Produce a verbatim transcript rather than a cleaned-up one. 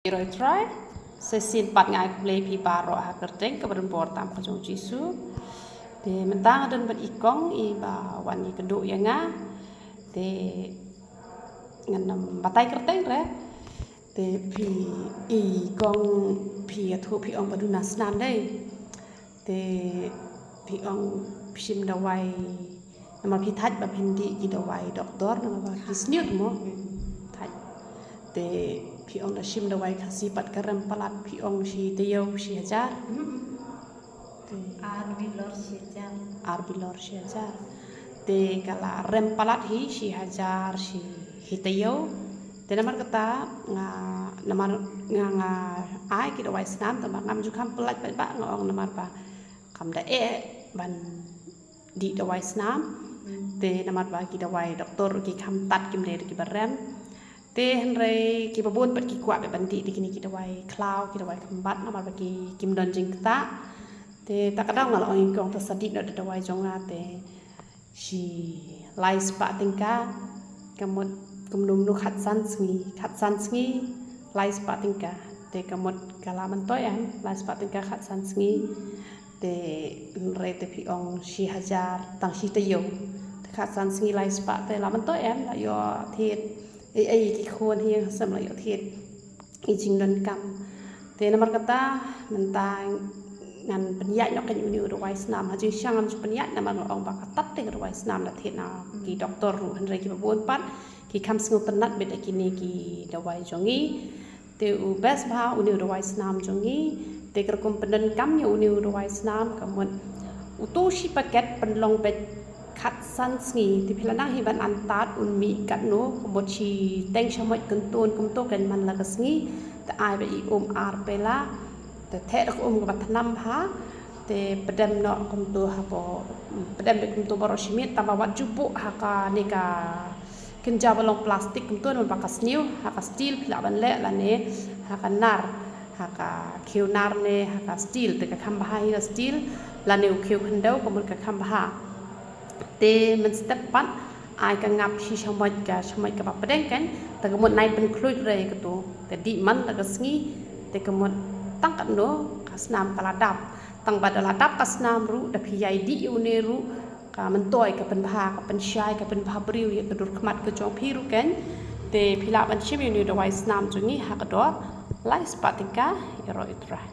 Ïaroh Ïa U Trai. Sa shisien pat nga ai khublei ïa phi baroh ha ka kyrteng kaba donbor tam ka jong U Jisu. Te mynta nga don bad i kong iba wan ïakynduh ïa nga. Te ngan ym batai kyrteng re. Te phi, i kong, phi ïathuh phi ong ba duna snam dei. Te phi ong phi shim dawai, namar phi thait ba phin dih ki dawai doktor, namar ba ki sniew mo. Hmm. Thait. Te phi ong da shim dawai Khasi pat ka rem palat, phi ong shi taïew shi hajar. Hmm. Te ar bilor shi hajar. Ar bilor shi hajar. Te ka la rem palat hi shi hajar shi, shi taïew. Te namar kata nga, namar nga, nga ai ki dawai snam, te namar ngam ju kham pyllait paidbah, nga ong namar ba kam da eh ban dih dawai snam. Hmm. Te namar ba ki dawai doktor ki kham tad, kim dei kiba rem. Te hynrei kiba bun pat ki kwah ban dih da kine ki dawai khlaw, ki dawai kham bad, namar ba ki, kim don jingktah. Te ta ka daw nga la ong ïa i kong, to sa dih noh da dawai jong nga. Te shi lai spah tyngka, ka mut kumno kumno khatsan sngi, khatsan sngi lai spah tyngka. Te ka mut ka la myntoi em, lai spah tyngka khatsan sngi. Te hynrei te phi ong shi hajar tang shi taïew. Te khatsan sngi lai spah te la myntoi em, la ïoh thied ei ei ki khun hi, sem la ïoh thied i jingdonkam. Te namar kata mynta ngan pynïaid noh kane une u dawai snam. Ha jingshisha ngam ju pynïaid namar nga ong ba ka tad te ka dawai snam la thied na ki doktor ruh, hynrei kiba bun pat ki kham sngewtynnat beit ïa kine ki dawai jong ngi. Te u best bha une u dawai snam jong ngi. Te ka rukom pyndonkam ïa une u dawai snam ka mut uto shi paket pynlong beit khatsan sngi. Te phi la nang hi ban antad un mih katno, ka mut shi teng shamoit kyntun kumto kan man la ka sngi. Te ai beit i um ar pela. Te theh da ka um kaba thnam bha. Te pdem noh kumto hapoh, pdem beit kumto baroh shi miet, tang ba wat ju buh ha kane ka kynja ba long plastik kumto, namar ba ka sniew, ha ka steel phi lah ban leh lane ha ka nar, ha ka khiew nar ne ha ka steel, te ka kham bha hi ka steel, lane u khiew khyndew ka mut ka kham bha. Te mynstep pat ai ka ngap shi shamoit, ka shamoit kaba pdeng kan, te ka mut nai pynkhlur re kato, te dih man la ka sngi, te ka mut tang katno ka snam ka la dap. Tang ba da la dap ka snam ruh, da phi ïai dih ïa une ruh, ka myntoi, ka pynbha, ka pynshai, ka pynbha briew ïa ka dur khmat ka jong phi ruh kan. Te phi lah ban shim ïa une u dawai snam jong ngi ha ka dor lai spah tyngka. Ïaroh Ïa U Trai.